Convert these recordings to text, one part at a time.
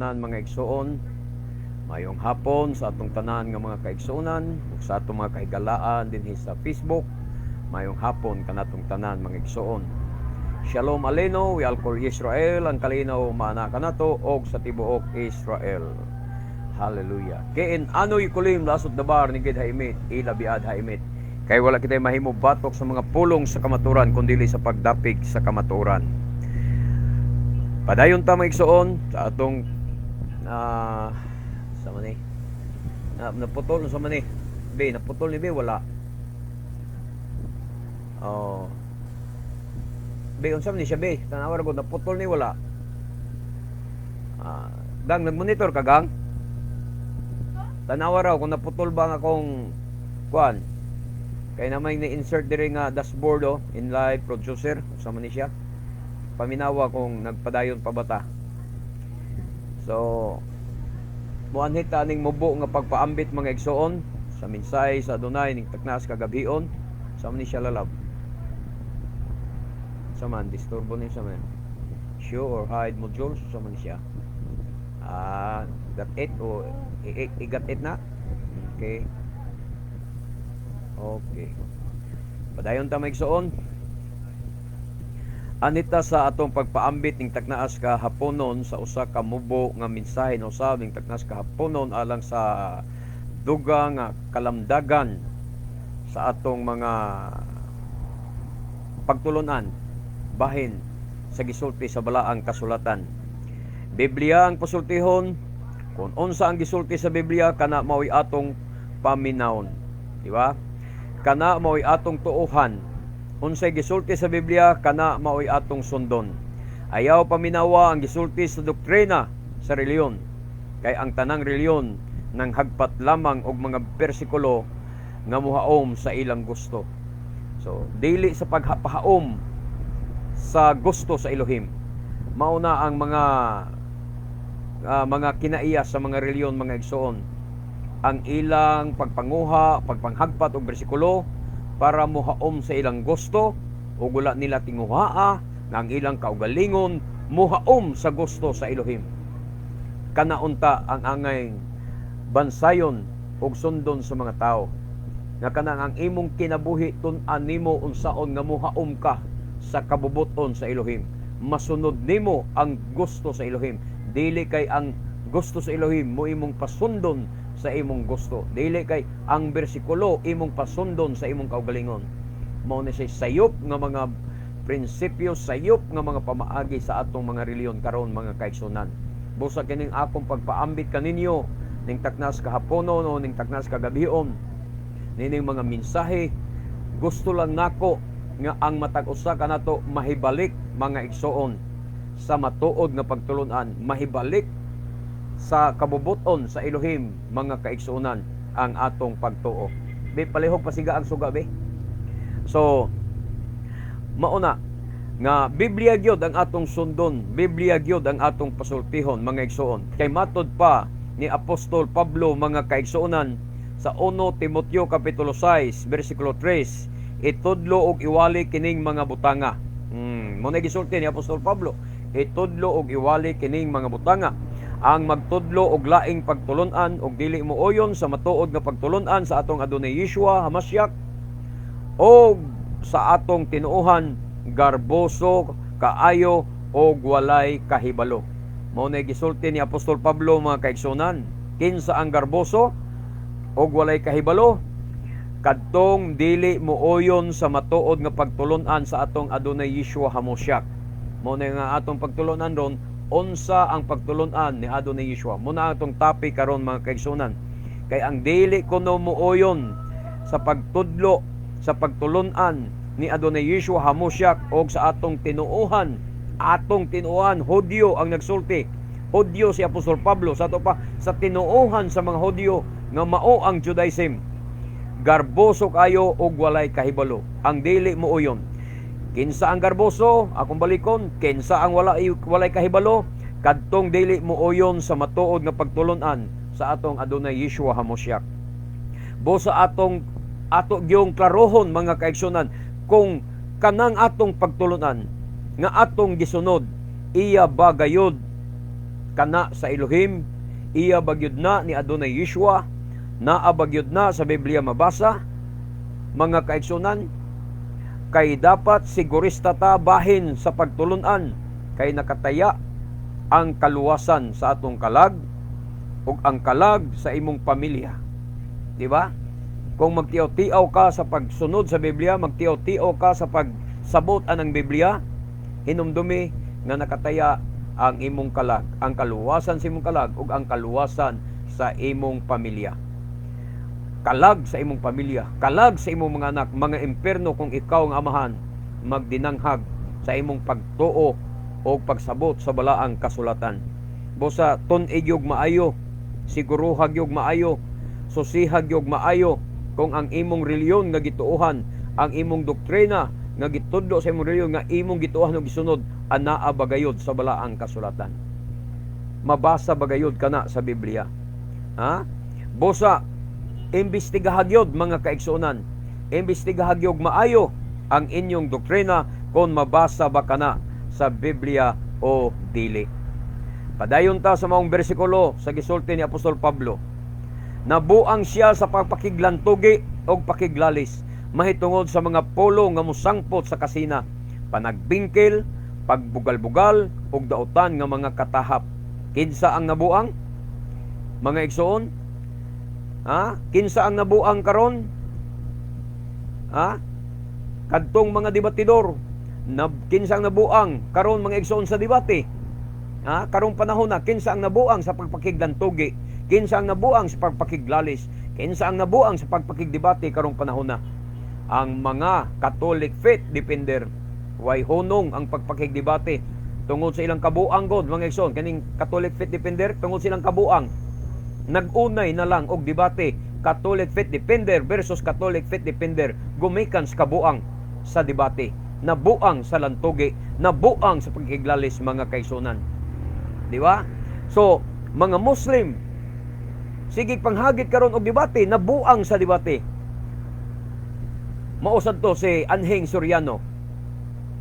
Tanan mga igsoon, mayong hapon sa atong tanan nga mga kaigsuonan ug sa atong mga kahigalaan dinhi sa Facebook. Mayong hapon kanatong tanan, mga igsoon. Shalom aleinu wa al kol Israel, ang kalinaw maana kanato og sa tibuok Israel. Hallelujah. Kein anu yecholim laasot davar neged haemet ela bead haemet. Kay wala kitay mahimo batok sa mga pulong sa kamaturan kun dili sa pagdapig sa kamaturan. Padayon ta, mga igsoon, sa atong sa man ni na, naputol sa man ni be, naputol ni be, wala. Oh, be, unsa man ni siya, be? Tanawa ra gud, naputol ni wala. Ah, gang, nagmonitor ka, gang? Tanawa raw kung naputol ba ang akong kuan, kay na may ni-insert diri nga dashboard, oh, in live producer, unsa man ni siya. Paminawa kung nagpadayon pa ba ta. So muanhit ta aning mubo nga pagpaambit, mga igsoon, sa mensahe sa Adonai ning taknas kagabhion. Sa man ni siya, lalab? Sa man disturbo ni sa man show or hide modules, sa man ni siya? Ah, got it o i got it na. Okay, padayon ta, mga igsoon. Anita sa atong pagpaambit ning taknaas ka haponon sa usa ka mubo nga mensahe no usab ning taknaas ka haponon alang sa duga nga kalamdagan sa atong mga pagtulunan bahin sa gisulti sa balaang kasulatan. Biblia ang pasultihon. Kung unsa ang gisulti sa Biblia, kana mao'y atong paminawon. Di ba? Kana mao'y atong tuohan. Unsay gisulti sa Biblia, kana mao'y atong sundon. Ayaw paminawa ang gisulti sa doktrina sa reliyon. Kay ang tanang reliyon nang hagpat lamang og mga bersikulo nga muhaom sa ilang gusto. So, dili sa pagpahaom sa gusto sa Elohim. Mauna ang mga kinaiya sa mga reliyon, mga igsoon. Ang ilang pagpanguha, pagpanghagpat og bersikulo para muhaom sa ilang gusto ug wala nila tinguhaa nga ang ilang kaugalingon muhaom sa gusto sa Elohim. Kana unta ang angay bansayon ug sundon sa mga tao. Nga kanang ang imong kinabuhi, tun-an nimo unsaon nga muhaom ka sa kabubuton sa Elohim. Masunod nimo ang gusto sa Elohim. Dili kay ang gusto sa Elohim mo imong pasundon sa imong gusto. Dili kay ang bersikulo imong pasundon sa imong kaugalingon. Mao ni siya sayop nga mga prinsipyo, sayop nga mga pamaagi sa atong mga reliyon karon, mga kaigsunan. Busa kining akong pagpaambit kaninyo ning taknas kahaponon o ning taknas kagabion nining mga mensahe, gusto lang nako nga ang matag usa kanato mahibalik, mga igsoon, sa matuod nga pagtulunan, mahibalik sa kabubuton sa Elohim, mga kaigsuonan, ang atong pagtuo. Be, palihog pasiga ang suga, be. So mauna nga Biblia gyud ang atong sundon, Biblia gyud ang atong pasultihon, mga igsoon. Kay matod pa ni Apostol Pablo, mga kaigsuonan, sa 1 Timoteo kapitulo 6 bersikulo 3, "Itudlo og iwali kining mga butanga." Mo na gisulti ni Apostol Pablo, "Itudlo og iwali kining mga butanga. Ang magtudlo og laing pagtulon-an og dili mooyon sa matuod nga pagtulon-an sa atong Adonai Yeshua Hamashiach og sa atong tinuohan, garboso kaayo og walay kahibalo." Mao na gisulti ni Apostol Pablo, mga kaigsunan. Kinsa ang garboso og walay kahibalo? Kadtong dili mooyon sa matuod nga pagtulon-an sa atong Adonai Yeshua Hamashiach. Mao na nga atong pagtulon-an ron, unsa ang pagtulon-an ni Adonai Yeshua. Mao na atong topic karon, mga kaigsunan. Kay ang dili kuno mooyon sa pagtudlo sa pagtulon-an ni Adonai Yeshua Hamashiach og sa atong tinuohan, atong tinuohan, Hudyo ang nagsulti. Hudyo si Apostol Pablo. Sa ato pa sa tinuohan sa mga Hudyo nga mao ang Judaism. Garboso kayo og walay kahibalo ang dili mooyon. Kinsa ang garboso? Akong balikon, kinsa ang walay kahibalo? Kadtong dili mooyon sa matuod nga pagtulon-an sa atong Adonai Yeshua Hamashiach. Busa atong ato gyung klarohon, mga kaigsunan, kung kanang atong pagtulunan nga atong gisunod, iya ba gayud kana sa Elohim? Iya ba gyud na ni Adonai Yeshua? Naa ba gyud na sa Biblia mabasa, mga kaigsunan? Kay dapat sigurista ta bahin sa pagtulunan, kay nakataya ang kaluwasan sa atong kalag ug ang kalag sa imong pamilya. Di ba? Kung magtiaw-tiaw ka sa pagsunod sa Biblia, magtiaw-tiaw ka sa pagsabot anang Biblia, hinumdumi nga nakataya ang imong kalag, ang kaluwasan sa imong kalag ug ang kaluwasan sa imong pamilya. Kalag sa imong pamilya, kalag sa imong mga anak, mga impierno kung ikaw ang amahan magdinanghag sa imong pagtuo o pagsabot sa balaang kasulatan. Busa tun-i gyud maayo, siguruha gyud maayo, susiha gyud maayo kung ang imong reliyon nga gituohan, ang imong doktrina nga gitudlo sa imong reliyon nga imong gituohan ug gisunod, anaa ba gayod sa balaang kasulatan? Mabasa ba gayod kana sa Biblia? Ha? Busa imbestigaha gyud, mga kaigsuonan. Imbestigaha gyud maayo ang inyong doktrina kung mabasa ba kana sa Biblia o dili. Padayon ta sa maong bersikulo sa gisulti ni Apostol Pablo. Nabuang siya sa pagpakiglantugi og pakiglalis mahitungod sa mga pulong nga mosangpot sa kasina, panagbingkil, pagbugal-bugal ug dautan nga mga katahap. Kinsa ang nabuang, mga igsoon? Ha? Kinsa ang nabuang karon? Ha? Kadtong mga debatidor. Na, kinsa ang nabuang karon, mga igsoon, sa debate? Ha? Karong panahon na, kinsa ang nabuang sa pagpakiglantugi? Kinsa ang nabuang sa pagpakiglalis? Kinsa ang nabuang sa pagpakigdebate karong panahon na? Ang mga Catholic faith defender. Way hunong ang pagpakigdebate tungod sa ilang kabuang god, mga igsoon. Kaning Catholic faith defender, tungod sa ilang kabuang, nag-unay na lang og debate, Catholic faith defender versus Catholic faith defender, gumikan sa kabuang sa debate, nabuang sa lantugi, nabuang sa pagkiglalis, mga kaigsunan, di ba? So mga Muslim, sige panghagit karon og debate, nabuang sa debate. Mao sad to si Anhing Soriano,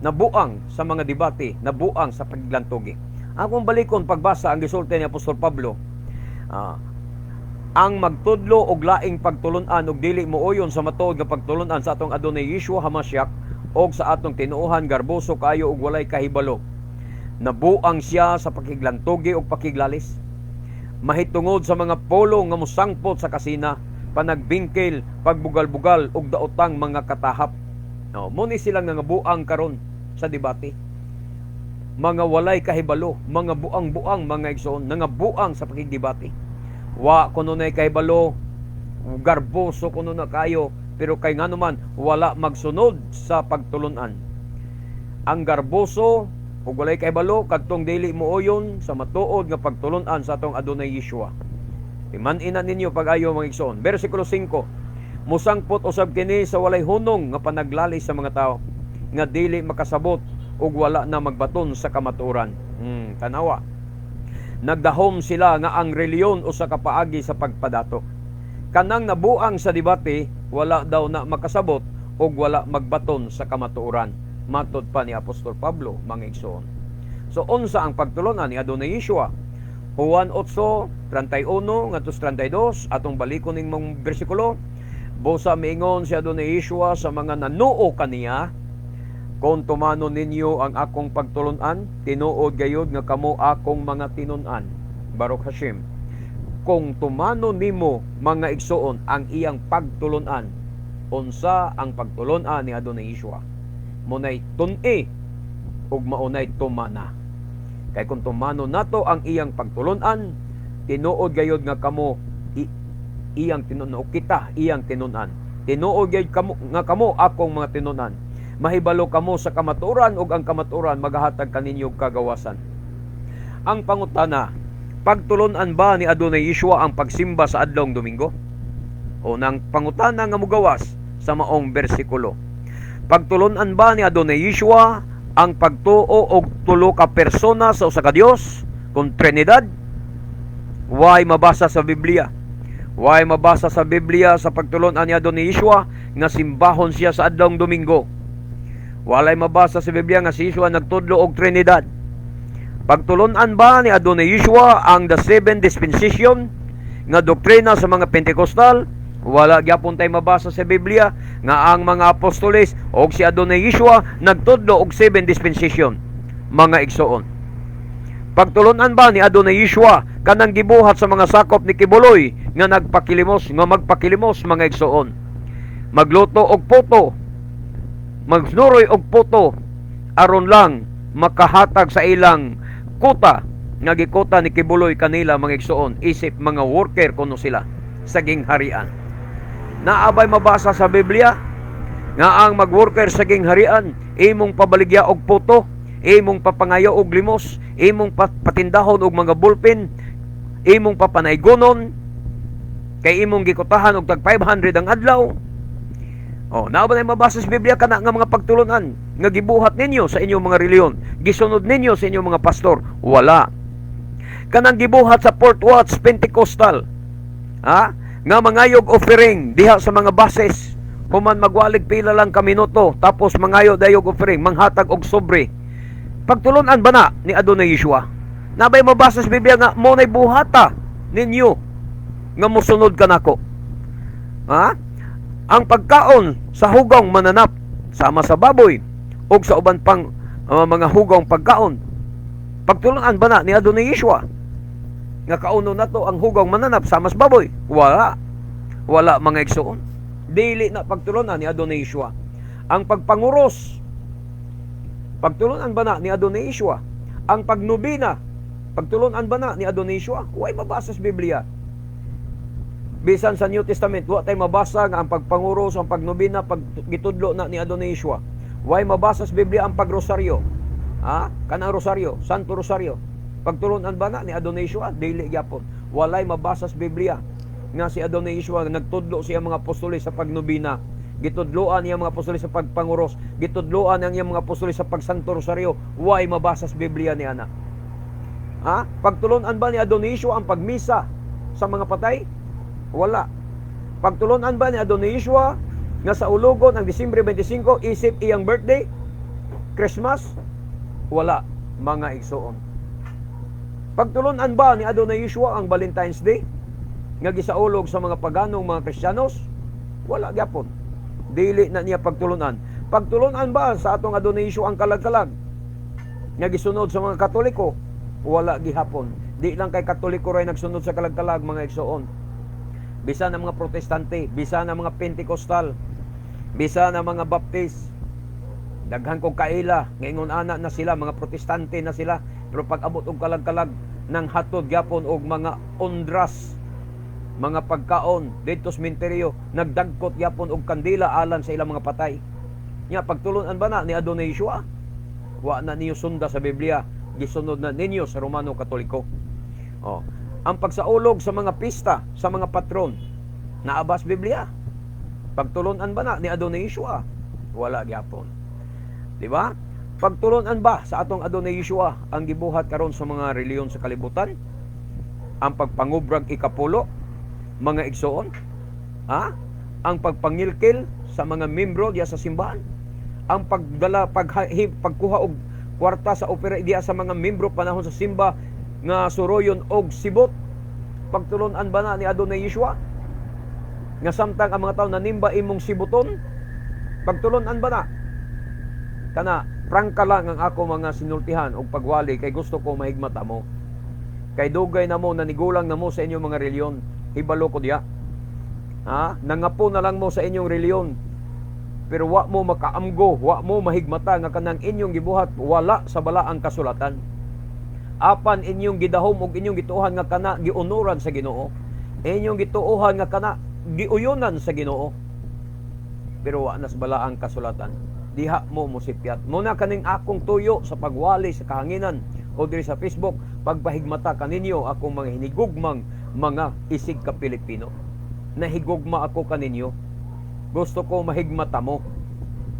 nabuang sa mga debate, nabuang sa paglantugi. Akong balikon pagbasa ang gisulti ni Apostol Pablo. Ang magtudlo og laing pagtulun-an og dili mooyon sa matuod nga pagtulun-an sa atong Adonai Yeshua Hamashiach og sa atong tinuohan, garboso kaayo og walay kahibalo. Nabuang siya sa pakiglantugi og pakiglalis mahitungod sa mga pulong nga mosangpot sa kasina, panagbingkil, pagbugal-bugal ug daotang mga katahap. No, mao ni silang nangabuang karon sa debate. Mga walay kahibalo, mga buang-buang, mga igsoon, nangabuang sa pakigdebate. Wa kuno nay kahibalo, garboso kuno na kayo, pero kay ngano man wala magsunod sa pagtulunan. Ang garboso ug walay kahibalo, kadtong dili mooyon sa matuod nga pagtulunan sa atong Adonai Yeshua. Timan-ina ninyo pag-ayo, mga igsoon. Versikulo 5. Musangpot usab kini sa walay hunong nga panaglalis sa mga tao nga dili makasabot ug wala na magbaton sa kamatuoran. Tanawa. Nagdahom sila nga ang reliyon usa ka paagi sa pagpadato. Kanang nabuang sa debate, wala daw na makasabot ug wala magbaton sa kamatuoran. Matod pa ni Apostol Pablo, mga igsoon. So unsa ang pagtulunan ni Adonai Yeshua? Juan 8:31 ngadto 32, atong balikon ning mga bersikulo. Busa miingon si Adonai Yeshua sa mga nanuo kaniya, "Kung tumanon ninyo ang akong pagtulunan, tinuod gayud nga kamo akong mga tinun-an." Baruch Hashem. Kung tumanon nimo, mga igsoon, ang iyang pagtulunan, unsa ang pagtulunan ni Adonai Yeshua? Munay tun-i ug maunay tumana. Kay kung tumanon nato ang iyang pagtulunan, tinuod gayud nga kamo iyang tinun-an o kita iyang tinun-an. Tinuod gayud kamo nga kamo akong mga tinun-an. Mahibalo kamo sa kamatuoran ug ang kamatuoran magahatag kaninyo og kagawasan. Ang pangutana, pagtulunan ba ni Adonai Yeshua ang pagsimba sa adlong Domingo? Unang pangutana nga mugawas sa maong bersikulo. Pagtulunan ba ni Adonai Yeshua ang pagtuo og tulo ka persona sa usa ka Dios kung Trinidad? Way mabasa sa Biblia. Way mabasa sa Biblia sa pagtulunan ni Adonai Yeshua nga simbahon siya sa adlong Domingo. Walay mabasa sa Biblia nga si Yeshua nagtudlo og Trinidad. Pagtulunan ba ni Adonai Yeshua ang the seven dispensation nga doktrina sa mga Pentecostal? Wala gyapon tay mabasa sa Biblia nga ang mga apostoles og si Adonai Yeshua nagtudlo og seven dispensation, mga igsoon. Pagtulunan ba ni Adonai Yeshua kanang gibuhat sa mga sakop ni Quiboloy nga nagpakilimos, nga magpakilimos, mga igsoon? Magluto og puto, magnuroy og puto aron lang makahatag sa ilang kuta nga gikuta ni Quiboloy kanila, mga igsoon, isip mga worker kuno sila sa gingharian. Naa bay mabasa sa Biblia nga ang magworker sa gingharian imong pabaligya og puto, imong papangayo og limos, imong patindahon og mga ballpen, imong papanaygonon kay imong gikutahan og tag 500 ang adlaw? Oh, naa ba na mabasa sa Biblia kana nga mga pagtulunan nga gibuhat ninyo sa inyong mga relihiyon, gisunod ninyo sa inyong mga pastor? Wala. Kanang gibuhat sa Port Watts Pentecostal, ha? Nga mangayog offering diha sa mga buses. Human magwalig pila lang ka minuto, tapos mangayo dayog offering, manghatag og sobre. Pagtulunan ba na ni Adonai Yeshua? Naa bay mabasa sa Biblia nga mo nay buhata ninyo nga mosunod kanako? Ha? Ang pagkaon sa hugong mananap sama sa baboy o sa uban pang mga hugong pagkaon. Pagtulunan ba na ni Adonai Yeshua nga kauno nato ang hugong mananap sama sa baboy? Wala. Wala, mga igsoon. Dili na pagtulunan ni Adonai Yeshua. Ang pagpanguros, pagtulunan ba na ni Adonai Yeshua? Ang pagnubina, pagtulunan ba na ni Adonai Yeshua? Way mabasa sa Biblia. Bisan sa New Testament, wa tay mabasa nga ang pagpanguros, ang pagnubina, pag gitudlo na ni Adonai Yeshua. Way mabasa sa Biblia ang pagrosaryo. Ha? Kanang rosaryo, Santo Rosario. Pagtulunan ba na ni Adonai Yeshua? Dili gyapon. Walay mabasa sa Biblia nga si Adonai Yeshua nagtudlo siya mga apostoles sa pagnubina. Gitudloan niya mga apostoles sa pagpanguros. Gitudloan ang iyang mga apostoles sa pagsanto rosaryo. Way mabasa sa Biblia ni ana. Ha? Pagtulunan ba ni Adonai Yeshua ang pagmisa sa mga patay? Wala. Pagtulunan ba ni Adonai Yeshua nga sa ulogon ang Disyembre 25 isip iyang birthday? Christmas? Wala, mga igsoon. Pagtulunan ba ni Adonai Yeshua ang Valentine's Day nga gisaulog sa mga paganong mga Kristiyanos? Wala gyapon. Dili na niya pagtulunan. Pagtulunan ba sa atong Adonai Yeshua ang kalag-kalag nga gisunod sa mga Katoliko? Wala gihapon. Di lang kay Katoliko ray nagsunod sa kalag-kalag, mga igsoon. Bisan ang mga Protestante, bisan ang mga Pentecostal, bisan ang mga Baptist. Daghan kong kaila, ngayon ana na sila, mga Protestante na sila, pero pag abot og kalag-kalag nang hatod gyapon og mga ondras, mga pagkaon didto sa sementeryo, nagdagkot gyapon og kandila alang sa ilang mga patay. Nya pagtulunan ba na ni Adonai Yeshua? Wa na niyo sunda sa Biblia, gisunod na ninyo sa Romano Katoliko. Oh. Ang pagsaulog sa mga pista, sa mga patron, naa ba sa Biblia? Pagtulunan ba na ni Adonai Yeshua? Wala gyapon. Di ba? Pagtulunan ba sa atong Adonai Yeshua ang gibuhat karon sa mga relihiyon sa kalibutan? Ang pagpangubrag ikapulo, mga igsoon? Ha? Ang pagpangilkil sa mga membro diya sa simbahan? Ang pagdala pagkuha og kwarta sa opera diya sa mga membro panahon sa simba nga suroyon og sibot? Pagtulunan ba na ni Adonai Yeshua? Nga samtang ang mga tao nanimba, imong sibuton? Pagtulunan ba na? Kana prangka lang ang ako mga sinultihan og pagwali kay gusto ko mahigmata mo. Kay dugay na mo, nanigulang na mo sa inyong mga relihiyon. Hibalo ko diya. Ha? Nangapo na lang mo sa inyong relihiyon. Pero wa mo makaamgo, wa mo mahigmata nga kanang inyong gibuhat wala sa balaang kasulatan. Apan inyong gidahom og inyong gituohan nga kana gionoran sa Ginoo. Inyong gituohan nga kana giuyonan sa Ginoo. Pero wa na sa balaang kasulatan. Diha mo mosipyat. Muna kaning akong tuyo sa pagwali sa kahanginan o diri sa Facebook, pagpahigmata kaninyo, akong mga hinigugmang mga isig ka Pilipino. Nahigugma ako kaninyo. Gusto ko mahigmata mo.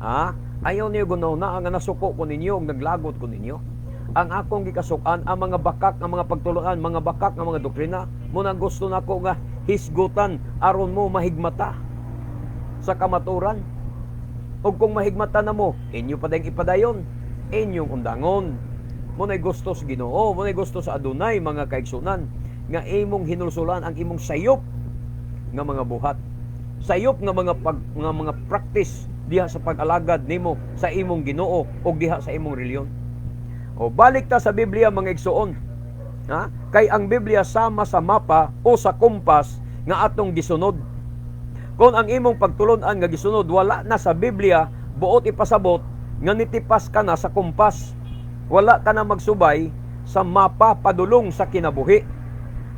Ha? Ayaw niyo gunaw na ang nasuko ko ninyo, ang naglagot ko ninyo. Ang akong gikasukan, ang mga bakak, ang mga pagtulunan, mga bakak, ang mga doktrina, muna gusto nako nga hisgutan aron mo mahigmata sa kamaturan. Ug kung mahigmata na mo, inyo pa ding ipadayon, inyong undangon. Mao nay gusto sa Ginoo, mao nay gusto sa Adunay, mga kaigsunan, nga imong hinulsulan ang imong sayop nga mga buhat. Sayop nga mga practice diha sa pag-alagad nimo sa imong Ginoo o diha sa imong relihiyon. O balik ta sa Biblia, mga igsuon. Ha? Kay ang Biblia sama sa mapa o sa kompas nga atong gisunod. Kung ang imong pagtulon-an nga gisunod wala na sa Biblia, buot ipasabot nga nitipas ka na sa kompas. Wala ka na magsubay sa mapa padulong sa kinabuhi.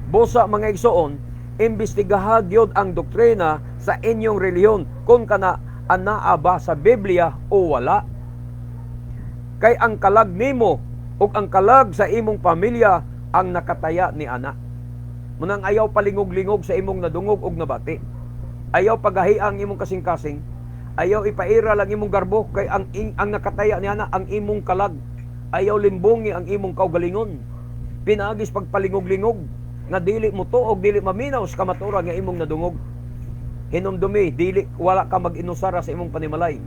Busa, mga igsuon, imbestigaha gyud ang doktrina sa inyong relihiyon kung kana anaa ba sa Biblia o wala. Kay ang kalag nimo ug ang kalag sa imong pamilya ang nakataya ni ana. Munang ayaw palingog-lingog sa imong nadungog og nabati. Ayaw pagahi ang imong kasing-kasing. Ayaw ipairal ang imong garbo kay ang nakataya ni ana ang imong kalag. Ayaw limbongi ang imong kaugalingon. Pinaagis pagpalingog-lingog nga dili mo tuog, dili maminaw sa kamatuoran nga imong nadungog. Hinumdumi, dili wala ka mag-inusara sa imong panimalay.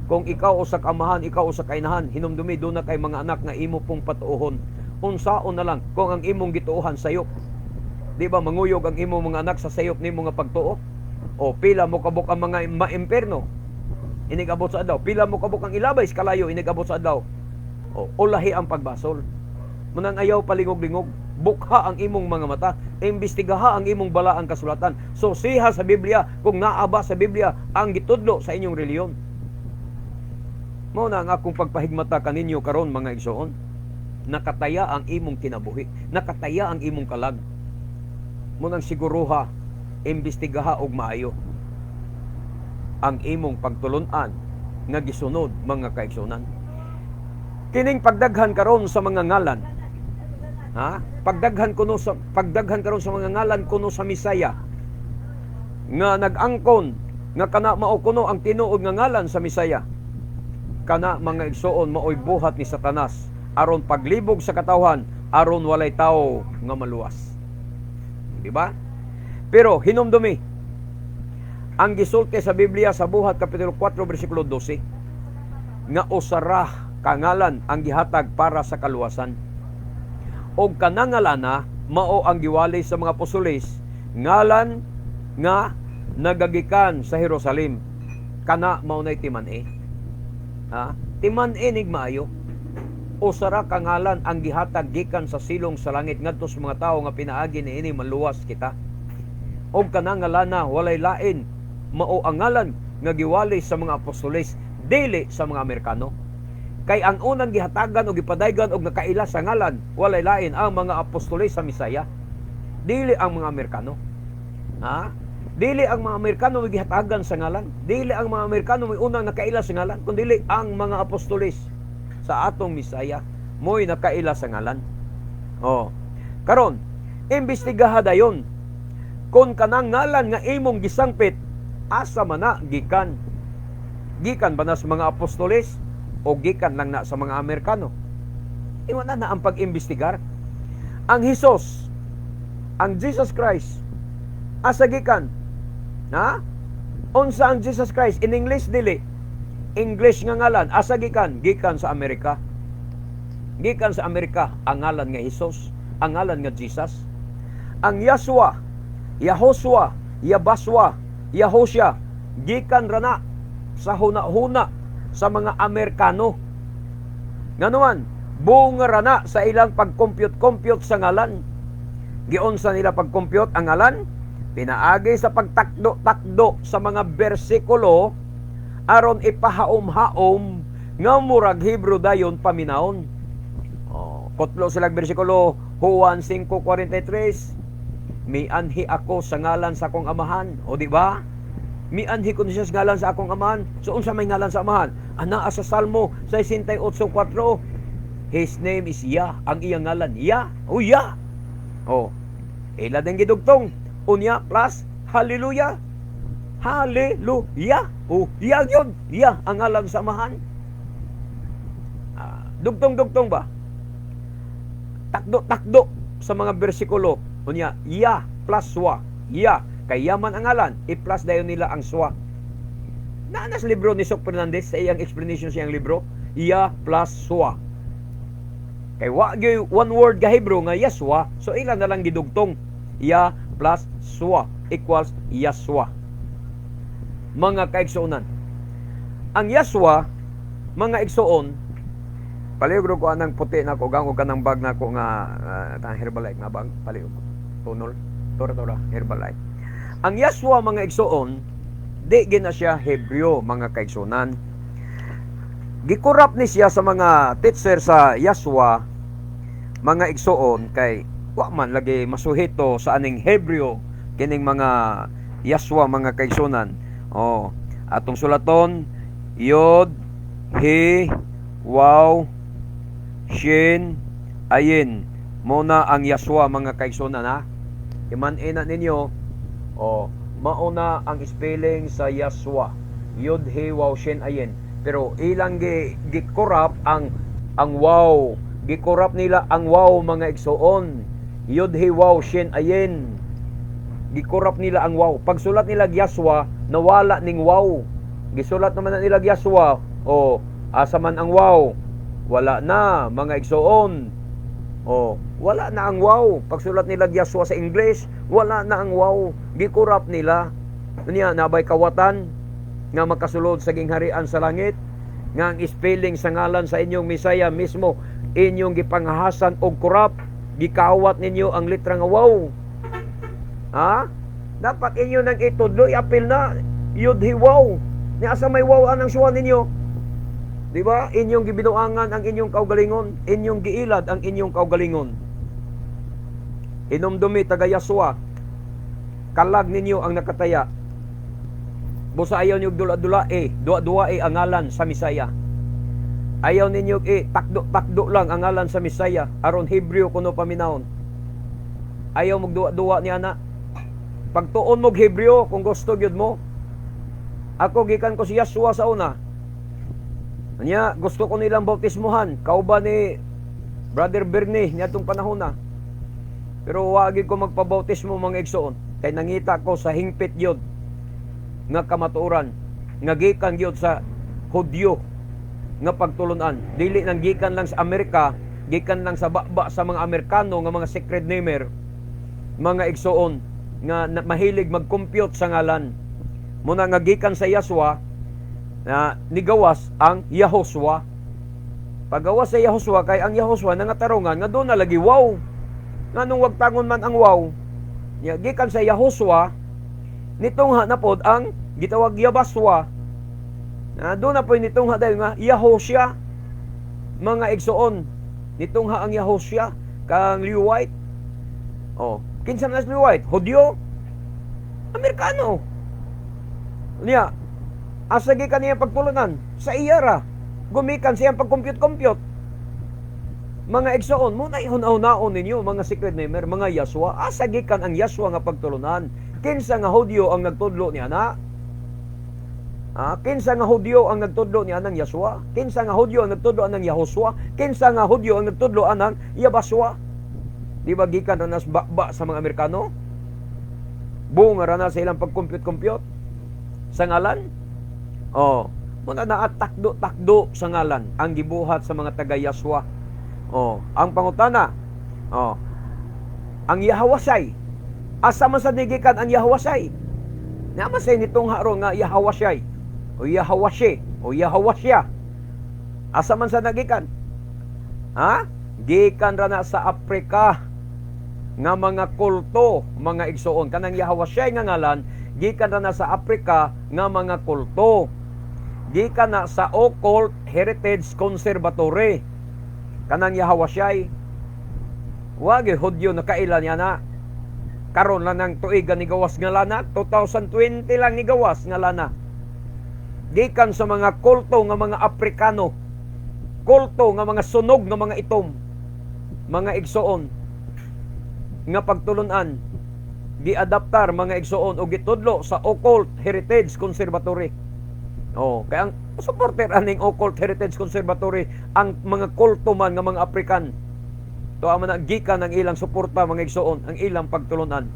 Kung ikaw usa ka amahan, ikaw usa ka inahan, hinumdumi duna kay mga anak nga imo pong patuohon. Unsaon na lang kung ang imong gituohan sayop? Di ba manguyog ang imong mga anak sa sayop nimo nga pagtuo? O pila mo kabuk ang mga maimperno inigabot sa adlaw? Pila mo kabuk ang ilabay sa kalayo inigabot sa adlaw? O ulahi ang pagbasol. Munang ayaw palingog-lingog. Bukha ang imong mga mata, imbestigaha ang imong balaang kasulatan. Susiha sa Biblia kung naa ba sa Biblia ang gitudlo sa inyong relihiyon. Mao na ang akong pagpahigmata kaninyo karon, mga igsoon. Nakataya ang imong kinabuhi, nakataya ang imong kalag. Munang siguruha, imbestigaha og maayo ang imong pagtulun-an nga gisunod, mga kaigsunan. Kining pagdaghan karon sa mga ngalan. Ha? Pagdaghan karon sa mga ngalan kuno sa Misaya nga nag-angkon nga kana mao kuno ang tinuod nga ngalan sa Misaya. Kana, mga igsuon, maoy buhat ni Satanas aron paglibog sa katawhan, aron walay tawo nga maluwas. Di ba? Pero hinumdumi ang gisulti sa Biblia sa Buhat kapitulo 4 bersikulo 12 nga usara ka ngalan ang gihatag para sa kaluwasan. Og kanang ngalana mao ang giwali sa mga apostoles, ngalan nga nagagikan sa Jerusalem. Kana mao nay timan-i. Ha? Timan-i nig maayo. Usara ka ngalan ang gihatag gikan sa silong sa langit ngadto sa mga tawo nga pinaagi niini maluwas kita. Og kanang ngalana walay lain, mao ang ngalan nga giwali sa mga apostoles, dili sa mga Amerikano. Kay ang unang gihatagan o gipadaygan og nakaila sa ngalan, walay lain ang mga apostoles sa Misaya. Dili ang mga Amerikano. Ha? Dili ang mga Amerikano may gihatagan sa ngalan. Dili ang mga Amerikano may unang nakaila sa ngalan, kundi ang mga apostoles sa atong Misaya mo'y nakaila sa ngalan. Oh. Karon, imbestigaha dayon kung kanang ngalan nga imong gisangpit, asa man na gikan. Gikan ba na sa mga apostoles o gikan lang na sa mga Amerikano? Iwan na na ang pag-imbestigar. Ang Jesus, ang Jesus Christ, asa gikan? Ha? Unsa ang Jesus Christ? In English dili? English nga ngalan, asa gikan? Gikan sa Amerika. Gikan sa Amerika ang ngalan nga Jesus, ang ngalan nga Jesus. Ang Yahshua, Yahosua, Yabaswa, Yahosha, gikan rana sa huna-huna sa mga Amerikano. Nganuman, bunga rana sa ilang pag-compute-compute sa ngalan. Giunsa nila pag-compute ang ngalan? Pinaagi sa pagtakdo-takdo sa mga bersikulo aron ipahaom-haom nga murag Hebrew dayon paminawon. Oh, kutlo sila bersikulo, Juan 5:43, "Mianhi ako sa ngalan sa akong Amahan." O di ba? Mianhi ko siya sa ngalan sa akong Amahan. So unsa may ngalan sa Amahan? Anaa sa Salmo 68:4. His name is Yah. Ang iyang ngalan, Yah. O Yah. O. Ila din gidugtong. Unya plus hallelujah. Hallelujah. O, Yah yun. Yah ang ngalan sa Amahan. Ah, dugtong-dugtong ba? Takdo-takdo sa mga bersikulo. Unya, Ya plus Swa. Ya. Kay yaman ang ngalan, i-plus dayon nila ang Swa. Naa na sa libro ni Sok Fernandez sa iyang explanation sa iyang libro, Ya plus Swa. Kay wa gyud one word ga Hebrew nga Yaswa, so ila na lang gidugtong. Ya plus swa equals Yaswa. Mga kaigsuonan. Ang Yaswa, mga igsuon, palihog ko anang puti na ko, gang og kanang bag na ko nga Herbalife nga bag, palihog ko. Tunol, tora tora, Herbalife. Ang Yaswa, mga igsuon, di gina siya Hebreo, mga kaigsuonan. Gikurap ni siya sa mga teacher sa Yaswa, mga igsuon, kay wa man lagi masuhito sa aning Hebreo kining mga Yaswa, mga kaigsuonan. Oh, atong sulaton: Yod, He, Waw, Shin, Ayin. Muna ang Yaswa, mga kaigsuonan, ha. Iman-ina ninyo. Oh, mauna ang spelling sa Yaswa. Yod, He, Waw, Shin, Ayin. Pero ilang gikurap ang waw. Gikurap nila ang waw, mga igsuon. Yod, He, Waw, Shin, Ayin. Gikurap nila ang waw. Pagsulat nila Yaswa, nawala ning waw. Gisulat naman na nila Yaswa. O, asa man ang waw? Wala na, mga igsuon. O, wala na ang waw. Pagsulat nila Yaswa sa English, wala na ang waw. Gikurap nila. Niya, nabay kawatan nga makasulod sa gingharian sa langit nga ang spelling sa ngalan sa inyong Misaya mismo inyong gipanghahasan og kurap, gikawat ninyo ang litra nga waw, ha? Dapat inyo nang itudlo, iapil na yud hi waw ni. Asa may waw anang suwa ninyo? Di ba? Inyong gibinuangan ang inyong kaugalingon, inyong giilad ang inyong kaugalingon. Hinumdumi, taga Yaswa, kalag ninyo ang nakataya. Busa ayaw niyo dula-dula eh, duwa-duwa eh ang ngalan sa Misaya. Ayaw ninyo eh, takdo-takdo lang ang ngalan sa Misaya, aron Hebreo kuno paminawon. Ayaw magduwa-duwa ni ana. Pagtuon mo Hebreo kung gusto gyud mo. Ako, gikan ko si Yaswa sa una. Anya, gusto ko nilang bautismuhan. Kauban ni Brother Bernie niadtong panahon na. Pero wagi ko magpabautismo, mga igsoon. Kay nangita ko sa hingpit yun nga kamatuoran nga gikan gyud sa Hudyo nga pagtulunan. Dili nang gikan lang sa Amerika, gikan lang sa baba sa mga Amerikano nga mga secret namer, mga igsoon, nga mahilig mag-compute sa ngalan. Muna nga gikan sa Yaswa na nigawas ang Yahoswa. Pagawas sa Yahoswa, kay ang Yahoswa nangatarungan nga doon na lagi waw. Nganong wag tangon man ang waw? Ya, gikan sa Yahoswa nitungha na pod ang gitawag Yabaswa. Na doon na po nitungha dahil nga Yahosya, mga igsoon. Nitungha ang Yahosya kang Leo White. Oh, kinsa man si Leo White? Hudyo? Amerikano. Niya, asa gikan niya pagtulunan? Sa iyara. Gumikan siyang pag-compute-compute. Mga igsoon, muna ihun-hunaon ninyo, mga secret namer, mga Yaswa, asa gikan ang Yaswa nga pagtulunan? Kinsa nga Hudyo ang nagtudlo ni ana? Ah, kinsa nga Hudyo ang nagtudlo ni anang Yaswa? Kinsa nga Hudyo ang nagtudlo anang Yahoswa? Kinsa nga Hudyo ang nagtudlo anang Yabaswa? Di ba gikan ra nas ba sa mga Amerikano? Buong ra na sa ilang pag-compute-compute sa ngalan? Oh, muna naa takdo-takdo sa ngalan ang gibuhat sa mga taga Yaswa. Oh, ang pangutana. Oh, ang Yahawasay. Asa man sa gikan ang Yahawasay? Naman sa nitong haron nga Yahawasay o Yahawashe o Yahawasya. Asa man sa nagikan? Ha? Gikan ra na sa Afrika nga mga kulto, mga igsuon. Kanang Yahawashay nga ngalan, gikan ra na sa Afrika nga mga kulto. Gikan na sa Occult Heritage Conservatory. Kanang Yahawashay. Wagi Hudyo nakaila niya na. Karon lang ng tuigan ni gawas nga lana, 2020 lang ni gawas nga lana. Gikan sa mga kulto nga mga Afrikano, kulto nga mga sunog nga mga itom, mga igsoon, nga pagtulunan, giadaptar, mga igsoon, o gitudlo sa Occult Heritage Conservatory. Oh, kaya ang supporter aning Occult Heritage Conservatory ang mga kulto man nga mga Afrikan. To man ang gikan ang ilang suporta, mga igsoon, ang ilang pagtulunan.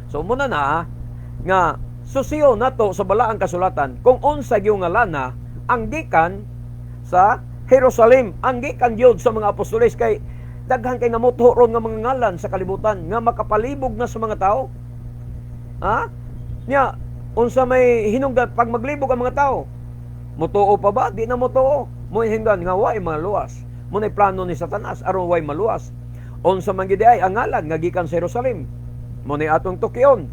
So muna na nga susiyo nato sa balaang kasulatan kung unsa gyud nga lana ang gikan sa Jerusalem ang gikan gyud sa mga apostoles, kay daghan kay nga motho ron nga mga ngalan sa kalibutan nga makapalibog na sa mga tao. Ha? Nya unsa may hinungdan pag maglibog ang mga tao? Mutuo pa ba? Di na mutuo. Mo hinungdan nga way maluwas. Mo nay plano ni Satanas aron way maluwas. Unsa man gid ay ang ngalan nga gikan sa Jerusalem? Mo ni atong tukion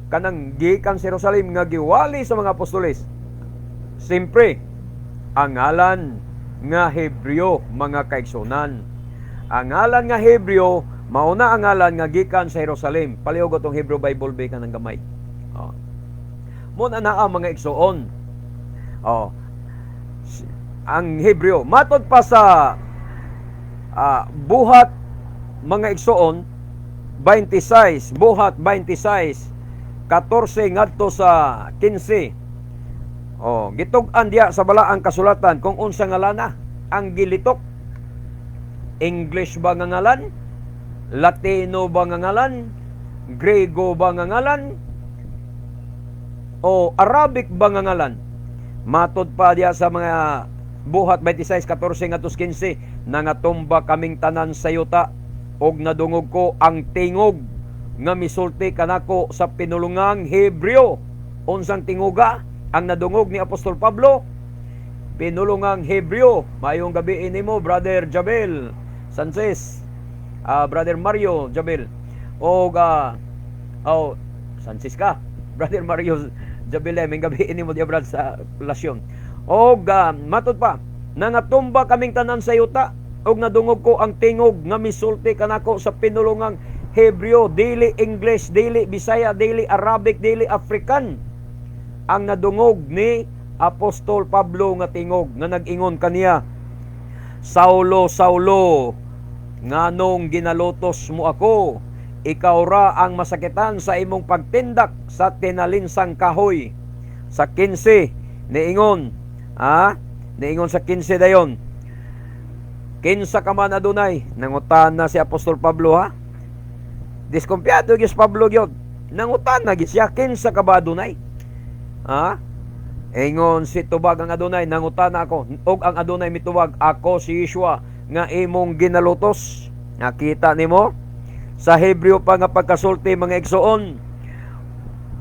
kanang gikan sa Jerusalem nga giwali sa mga apostoles. Siyempre, ang ngalan nga Hebreo, mga kaigsunan. Ang ngalan nga Hebreo, mauna ang ngalan nga gikan sa Jerusalem. Palihog atong Hebrew Bible ba kanang gamay. Oh. Mo na naa, mga igsuon. Oh. Ang Hebreo matod pa sa Buhat, mga igsuon, 26, Buhat 26, 14 ngadto sa 15. Oh, gitug-an diya sa balaang kasulatan kung unsa ngalana ang gilitok. English ba nga ngalan? Latino ba nga ngalan? Grego ba nga ngalan? O Arabic ba nga ngalan? Matod pa diya sa mga Buhat 26:14 ngadto 15, nangatumba kaming tanan sa yuta og nadungog ko ang tingog nga misulti kanako sa pinulungang Hebreo. Unsang tingoga ang nadungog ni Apostol Pablo? Pinulungang Hebreo. Maayong gabi nimo, Brother Jabel Sanchez. Brother Mario Jabel. O oh, Sanchez ka. Brother Mario Jabel, may gabi nimo diya, brad, sa lasyon. Og matod pa, nangatumba kaming tanan sa yuta og nadungog ko ang tingog nga misulti kanako sa pinulungang Hebreo, dili English, dili Bisaya, dili Arabic, dili African. Ang nadungog ni Apostol Pablo nga tingog nga nag-ingon kaniya, "Saulo, Saulo, nganong ginalutos mo ako? Ikaw ra ang masakitan sa imong pagtindak sa tinalinsang kahoy." Sa 15, niingon, niingon sa 15 dayon, "Kinsa ka man, Adunay?" Nangutan na si Apostol Pablo, ha. Diskumpiyado gyud si Pablo gyud. Nangutan na gyud siya, "Kinsa ka ba, Adunay?" Ha? Ingon si tubag ang Adunay, "Nangutan na ako." Og ang Adunay mitubag, "Ako si Yeshua nga imong ginalutos." Nakita nimo? Sa Hebreo pa nga pagkasulti, mga igsoon.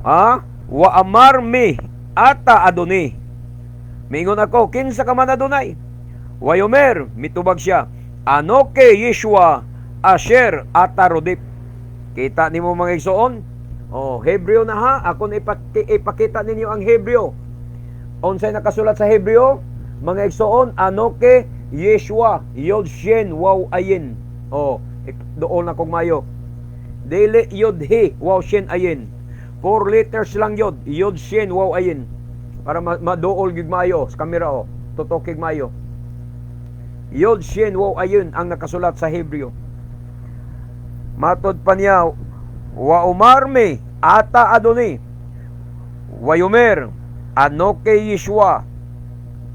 Ha? Wa amarmi ata Adoni. Mingon ako, "Kinsa ka man, Adunay?" Wayomer, mitubag siya, Anoki Yeshua Asher ata rodip. Kita nimo, mga igsoon? Oh, Hebreo na, ha. Ako na ipakita ninyo ang Hebreo. Unsay nakasulat sa Hebreo? Mga igsoon, Anoki Yeshua Yod Shin Waw Ayin. Oh, doon na kong mayo. Dili Yod He Waw Shin Ayin. Four letters lang yod. Yod Shin Waw Ayin. Para maduol gid maayo sa kamera, oh. Tutok mayo. Yod Shin Waw Ayin ang nakasulat sa Hebreo. Matod pa niya, Wa umarmi ata Adoni. Wayomer Anoki Yeshua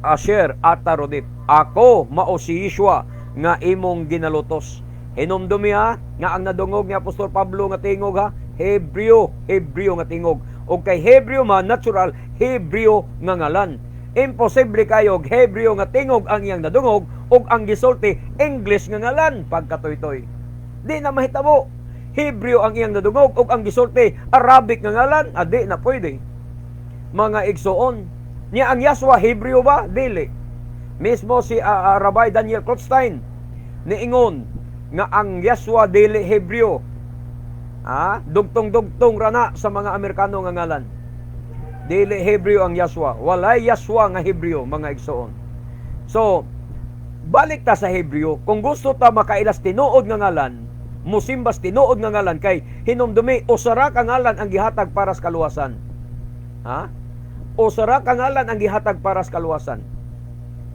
Asher ata rodip. Ako mao si Yeshua nga imong ginalutos. Hinumdumi ha, nga ang nadungog ni Apostol Pablo nga tingog, ha, Hebreo, Hebreo nga tingog. O kay Hebreo man, natural, Hebreo nga ngalan. Imposible kayo Hebreo nga tingog ang iyang nadungog ug ang gisulti English nga ngalan pagkatoy-toy. Di na mahitabo. Hebreo ang iyang nadungog ug ang gisulti Arabic nga ngalan, adi na pwede. Mga igsoon, niya ang Yahshua Hebreo ba? Dili. Mismo si Rabbi Daniel Klopstein niingon nga ang Yahshua dili Hebreo. Ah, dugtong-dugtong rana sa mga Amerikano nga ngalan. Dili Hebreo ang Yahshua. Walay Yahshua nga Hebreo, mga igsoon. So, balik ta sa Hebreo. Kung gusto ta makailas tinuod nga ngalan, musimbas tinuod nga ngalan, kay hinumdumi usara ka ngalan ang gihatag para sa kaluwasan. Ha? Usara ka ngalan ang gihatag para sa kaluwasan.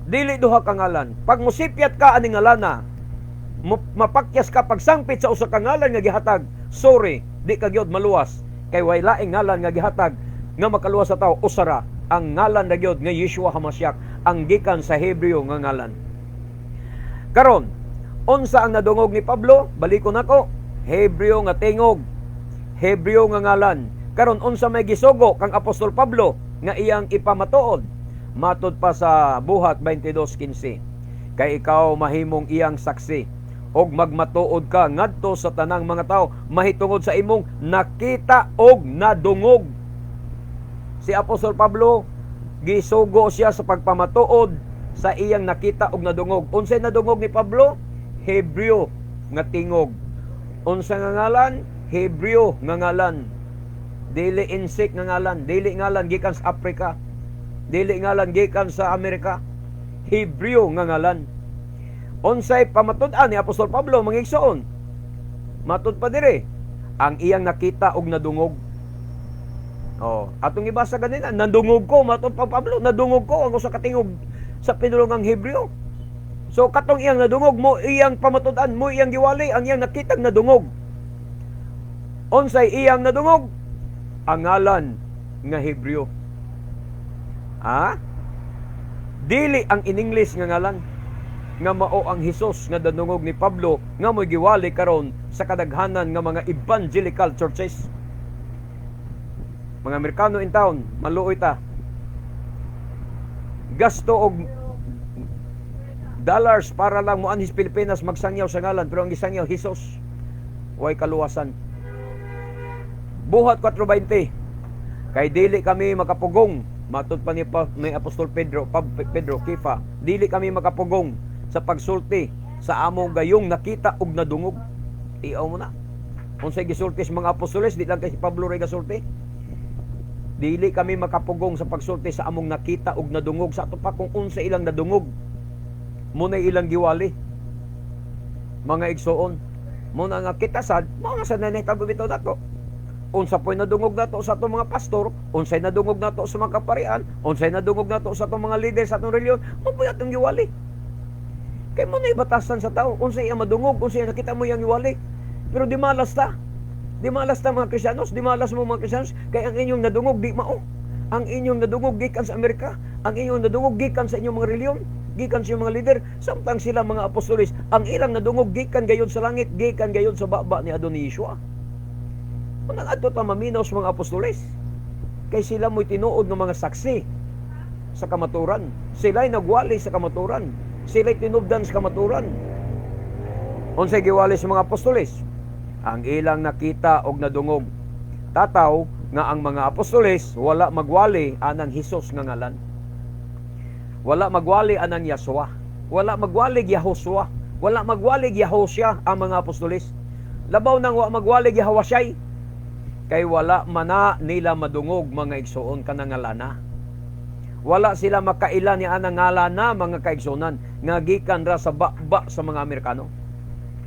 Dili duha ka ngalan. Pag musipyat ka ani ngalana, mapakyas ka pagsangpit sa usa ka ngalan nga gihatag, sorry, di ka gyud maluwas kay way laing ngalan nga gihatag nga makaluwas sa tao, usara ang ngalan na gyud nga Yeshua Hamashiach, ang gikan sa Hebreo nga ngalan. Karon, unsa ang nadungog ni Pablo? Balikon nako. Hebreo nga tingog. Hebreo nga ngalan. Karon, unsa may gisugo kang Apostol Pablo nga iyang ipamatuod? Matod pa sa Buhat 22:15. Kay ikaw mahimong iyang saksi og magmatuod ka ngadto sa tanang mga tao mahitungod sa imong nakita og nadungog. Si Apostol Pablo, gisugo siya sa pagpamatuod sa iyang nakita og nadungog. Unsay nadungog ni Pablo? Hebreo nga tingog. Unsa nga ngalan? Hebreo nga ngalan. Dili insik nga ngalan, dili ngalan gikan sa Africa, dili ngalan gikan sa Amerika. Hebreo nga ngalan. Unsay pamatud-an ni Apostol Pablo, mga igsoon? Matud pa dire ang iyang nakita og nadungog. Oh, atong ibasa ganina, "Nadungog ko," matud pa Pablo, "nadungog ko ang usa ka tingog sa pinulungang Hebreo." So katong iyang nadungog mo iyang pamatud-an, mo iyang giwali ang iyang nakitag nadungog. Unsay iyang nadungog? Ang ngalan nga Hebreo. Ha? Dili ang in English nga ngalan nga mao ang Hesus nga nadungog ni Pablo nga mo'y giwali karon sa kadaghanan nga mga evangelical churches. Mga Amerikano in town, maluoy ta. Gasto og dollars para lang moanhis Pilipinas magsangyaw sa ngalan, pero ang gisangyaw Jesus. Way kaluwasan. Buhat 4:20. "Kay dili kami makapugong," matud pa ni Apostol Pedro, Pedro Kifa, "dili kami makapugong sa pagsulti sa among gayong nakita ug nadungog." Tiaw mo na. Unsay gisulti sa mga apostoles, di lang kay si Pablo ray gasulti. "Dili kami makapugong sa pagsulti sa among nakita ug nadungog." Sa ato pa kung unsa ilang nadungog, muna ilang giwali. Mga igsoon, muna nga kita sad, mao nga sad na nahitabo bitaw nato. Unsa po'y nadungog nato sa atong mga pastor, unsay nadungog nato sa mga kaparian, unsay nadungog nato sa atong mga leader sa atong reliyon, mao po'y atong giwali. Kay mo na batasan sa tao, unsay iyang madungog, unsay nakita mo iyang giwali. Pero di malas ta. Di malas ta mga Kristiyanos, di malas mo mga Kristiyanos, kay ang inyong nadungog di mao. Ang inyong nadungog gikan sa Amerika, ang inyong nadungog gikan sa inyong mga reliyon, gikan sa inyong mga leader, samtang sila mga apostoles, ang ilang nadungog gikan gayon sa langit, gikan gayon sa baba ni Adonai Yeshua. Unang adto ta maminaw sa mga apostoles. Kay sila mo'y tinuod ng mga saksi sa kamaturan. Sila'y nagwali sa kamaturan. Sila'y tinubdan sa kamaturan. Unsay giwali sa mga apostoles? Ang ilang nakita og nadungog. Tataw nga ang mga apostoles wala magwali anang Hesus nga ngalan. Wala magwali anang Yahshua. Wala magwali Yahushua. Wala magwali Yahusha ang mga apostoles. Labaw nang wa magwali Yahawasyay. Kay wala mana nila madungog, mga igsoon, kanang ngalana. Wala sila makaila ni anang ngalana, mga kaigsunan, nga gikan ra sa baba sa mga Amerikano.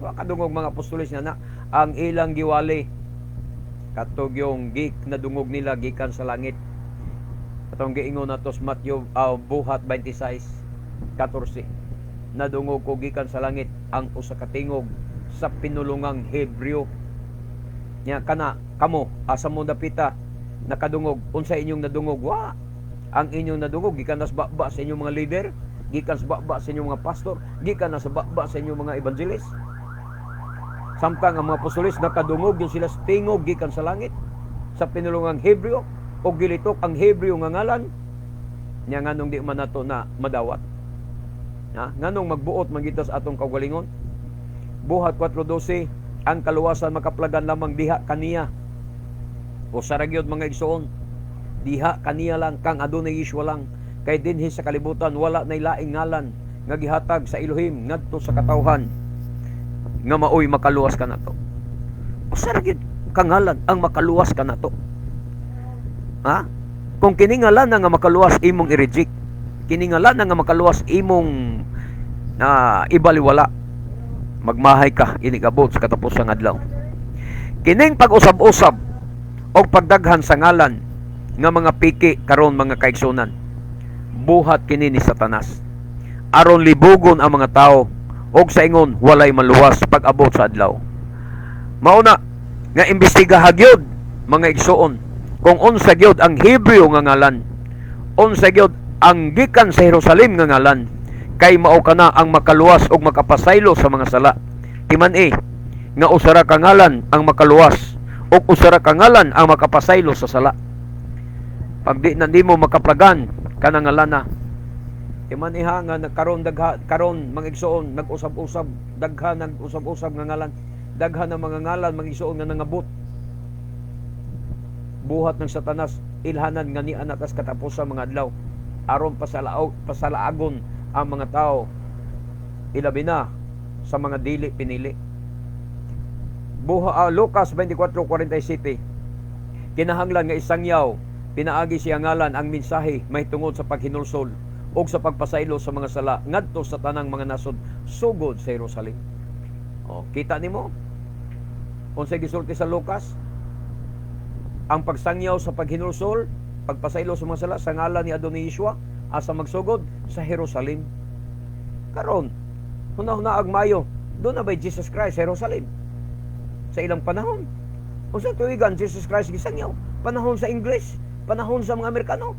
Wa kadungog mga apostoles nga na ang ilang giwali katog yung gik nadungog nila gikan sa langit. Atong giingon nato sa Matthew, Buhat 26:14. "Nadungog ko gikan sa langit ang usa ka tingog sa pinulungang Hebreo." Nya kana kamo, asa mo dapita nakadungog? Unsa inyong nadungog? Wa. Ang inyong nadungog gikan na sa baba sa inyong mga leader, gikan sa baba sa inyong mga pastor, gikan na sa baba sa inyong mga evangelist. Samtang ang mga apostoles, nakadungog yun sila sa tingog gikan sa langit sa pinulungang Hebreo o gilitok ang Hebreo nga ngalan niya. Nganong di man nato na madawat? Ha? Nganong magbuot man kita sa atong kaugalingon? Buhat 4:12, ang kaluwasan makaplagan lamang diha kaniya. Usa ra gyud, mga igsoon. Diha kaniya lang, kang Adonai Yeshua lang. Kay dinhi sa kalibutan wala nay laing ngalan nga gihatag sa Elohim ngadto sa katawhan nga maoy makaluwas kanato. Usa ra gyud ka ngalan ang makaluwas kanato. Ha? Kung kini ngalan nga makaluwas imong i-reject, kini ngalan nga makaluwas imong ibaliwala, magmahay ka inigabot sa katapusang adlaw. Kining pag-usab-usab og pagdaghan sa ngalan nga mga piki karon, mga kaigsunan, buhat kini ni Satanas aron libugon ang mga tao og sa ingon walay maluwas pag-abot sa adlaw. Mauna nga imbestigaha gyud, mga igsuon, kung unsa gyud ang Hebreo nga ngalan, unsa gyud ang gikan sa Jerusalem nga ngalan, kay mao kana ang makaluwas og makapasaylo sa mga sala. Timan-i nga usa ra ka ngalan ang makaluwas ug usa ra ka ngalan ang makapasaylo sa sala. Pag di na nimo makaplagan kanang ngalana, Timan iha nga karon dagha karon, mga igsoon, nag-usab-usab, daghan nag-usab-usab nga ngalan, daghan ng mga ngalan, mga igsoon, nga nangabot buhat ng Satanas, ilhanan nga ni ana tas katapusan mga adlaw aron pasalaog pasalaagon ang mga tao, ilabi na sa mga dili pinili. Buha Lucas 24:47, kinahanglan nga isangyaw pinaagi siya ngalan ang mensahe mahitungod sa paghinulsol ug sa pagpasaylo sa mga sala ngadto sa tanang mga nasod, sugod sa Jerusalem. Oh, kita nimo unsay gisulti sa Lucas? Ang pagsangyaw sa paghinulsol, pagpasaylo sa mga sala sa ngalan ni Adonai Yeshua, asa magsugod? Sa Jerusalem. Karon, huna-huna og mayo, duna bay Jesus Christ sa Jerusalem sa ilang panahon? Unsa tuigan Jesus Christ gisangyaw? Panahon sa English, panahon sa mga Amerikano.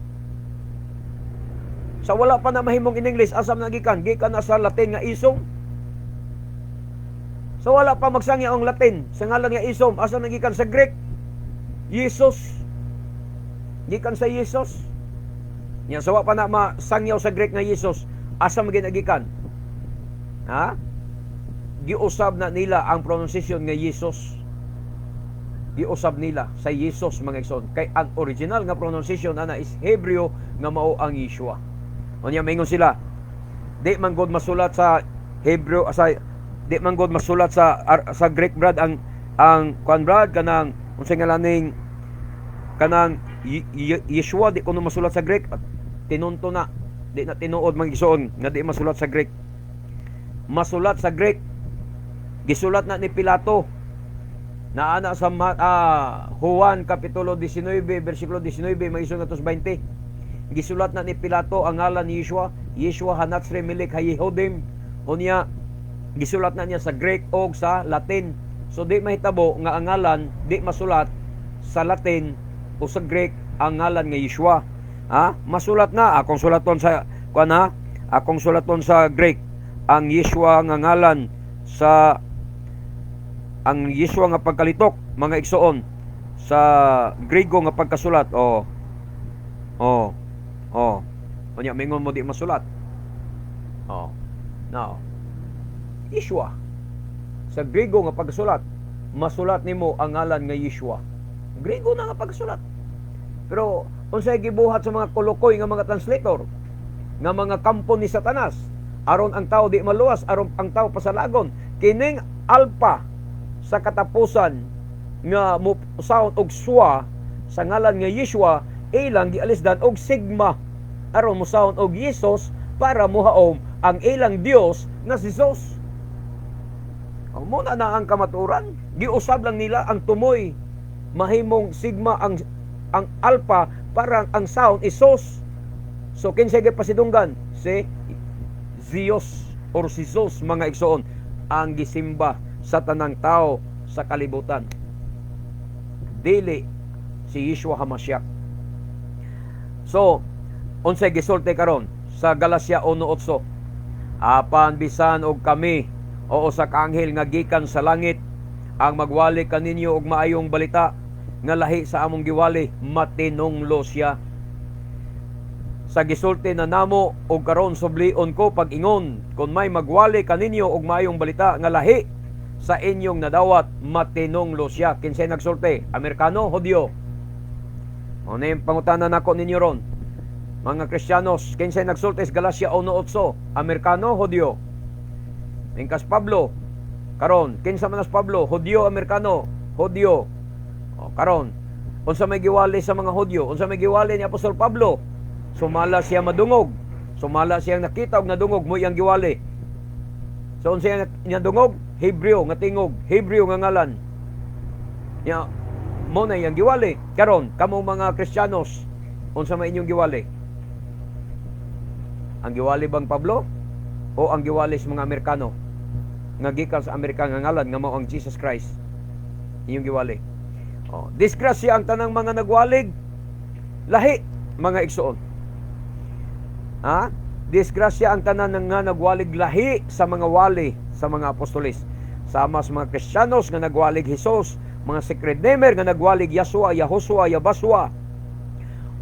Sa wala pa na mahimong in English, asa man gikan? Gikan na sa Latin nga Isom. Sa wala pa magsangyaw ang Latin sa ngalan nga Isom, asa man gikan? Sa Greek. Jesus. Gikan sa Jesus. Nya sa wa pa na masangyaw sa Greek nga Jesus, asa man ginagikan? Ha? Giusab na nila ang pronunciation nga Jesus. Giusab nila sa Jesus, mga igsoon. Kay ang original nga pronunciation ana is Hebreo nga mao ang Yeshua. Unya maingon sila, di man god masulat sa Hebreo, sa di man god masulat sa Greek, brad, ang kuan, brad, kanang unsay ngalaning kanang Yeshua, di kuno masulat sa Greek. Tinunto na, di na tinuod, mga igsoon, nga di masulat sa Greek. Masulat sa Greek, gisulat na ni Pilato na ana sa Juan kapitulo 19 bersikulo 19, mga igsoon, ngadto 20. Gisulat na ni Pilato ang ngalan ni Yeshua, Yeshua Hanatsri Melik Hayehudim. Unya gisulat na niya sa Greek og sa Latin. So di mahitabo nga ang ngalan di masulat sa Latin o sa Greek, ang ngalan nga Yeshua. Ha? Masulat na. Akong sulaton sa kuan ha, akong sulaton sa Greek ang Yeshua nga ngalan, sa ang Yeshua nga pagkalitok, mga igsoon, sa Grego nga pagkasulat. Oh, unya mingon mo di masulat. Oh, now Yeshua sa Grego nga pagkasulat, masulat nimo ang ngalan nga Yeshua, Grego na nga pagkasulat. Pero unsay gibuhat sa mga kulukoy nga mga translator, nga mga kampo ni Satanas, aron ang tao di maluwas, aron ang tao pasalagon, kining alpha sa katapusan nga mo sound og swa sa ngalan nga Yeshua, ilang gialisdan og sigma aron mo sound og Jesus para mohaom ang ilang Dios nga si Zeus. O, muna na ang kamaturan. Giusab lang nila ang tumoy. Mahimong sigma ang alpha para ang sound is Zeus. So kinsay gipasidunggan? Si Zeus or si Zeus, mga igsoon, ang gisimba sa tanang tao sa kalibutan. Dili si Yeshua Hamashiach. So, unsay gisulti karon sa Galacia 1:8? Apan bisan og kami o usa ka anghel nga gikan sa langit ang magwali kaninyo og maayong balita nga lahi sa among giwali, matinunglo siya. Sa gisulti na namo og karon sublion ko pag-ingon, kung may magwali kaninyo og maayong balita nga lahi sa inyong nadawat, matinunglo siya. Kinsay nagsulti? Amerikano, Hudyo? O na yung pangutana nako ninyo ron, mga Kristiyanos, kinsay nagsulti sa Galacia 1:8? Amerikano, Hudyo? Ingkas Pablo, karon, kinsa man as Pablo? Hudyo, Amerikano? Hudyo. O, karon, unsa may giwali sa mga Hudyo? Unsa may giwali ni Apostol Pablo? Sumala siya madungog. Sumala siyang nakita og nadungog mo iyang giwali. So unsa iyang nadungog? Hebreo nga tingog, Hebreo nga ngalan. Ya, mo na iyang giwali. Karon, kamong mga Kristiyanos, unsa may inyong giwali? Ang giwali bang Pablo o ang giwali sa mga Amerikano nga gikan sa Amerika nga ngalan nga mao ang Jesus Christ? Inyong giwali. Oh, disgrasya ang tanang mga nagwalig lahi, mga igsoon. Ha? Disgrasya ang tanan nga nagwalig lahi sa mga wali sa mga apostolis. Sama sa mga Kristiyanos nga nagwalig Jesus, mga Secret Namer nga nagwalig Yasua, Yahusua, Yabasua,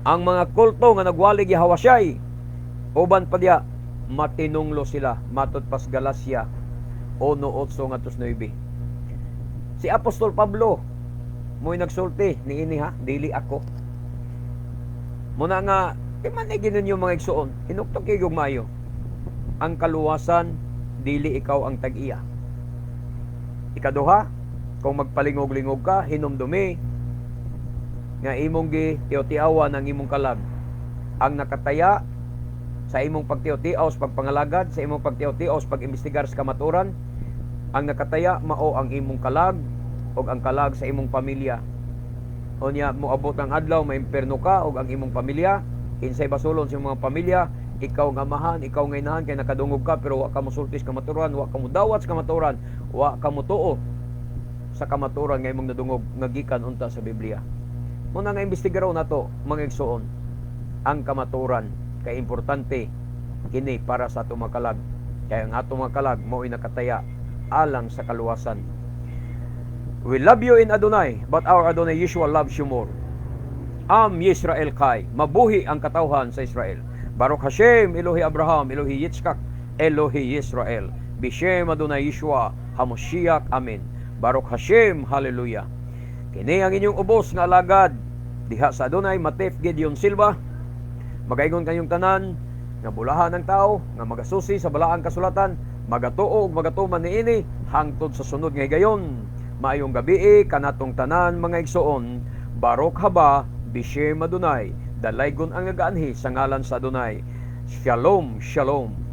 ang mga kulto nga nagwalig Yahawasyay, uban pa diya. Matinunglo sila matud pas Galacia 1:8 ngadto 9. Si Apostol Pablo mo'y nagsulti niini ha, dili ako. Muna nga di man ni ninyo, mga igsuon, hinuktok kay maayo. Ang kaluwasan, dili ikaw ang tag-iya. Ikaduha, kung magpalingog-lingog ka, hinumdumi nga imong gi tiyo-tiawan ang imong kalag. Ang nakataya sa imong pagtiyo-tiaw sa pagpangalagad, sa imong pagtiyo-tiaw sa pag-imbestigar sa kamaturan, ang nakataya mao ang imong kalag o ang kalag sa imong pamilya. Unya moabot ang adlaw, maimpierno ka og ang imong pamilya, kinsay basolon sa imong mga pamilya? Ikaw nga amahan, ikaw nga inahan, kay nakadungog ka pero wa ka mosulti sa kamaturan, wa ka modawat sa kamaturan, wa ka motuo sa kamaturan nga imong nadungog nga gikan unta sa Biblia. Muna nga imbestigaro nato, mga igsuon, ang kamaturan kay importante kini para sa atong mga kalag. Kay ang atong mga kalag mao'y nakataya alang sa kaluwasan. We love you in Adonai, but our Adonai Yeshua loves you more. Am Yisrael Chai, mabuhi ang katawhan sa Israel. Baruch Hashem, Elohi Abraham, Elohi Yitzchak, Elohi Yisrael. Bishem Adonai Yeshua, Hamoshiach, Amen. Baruch Hashem, Hallelujah. Kini ang inyong ubos nga alagad diha sa Adonai, Matef Gideon Silva. Magaingon kanyong tanan nga bulahan ng tao nga magasusi sa balaang kasulatan, magatuo ug magatuman niini hangtod sa sunod nga higayon. Maayong gabii kanatong tanan, mga igsuon. Baruch haba bishem Adonai. Dalaygon ang nagaanhi sa ngalan sa Adonai. Shalom, shalom.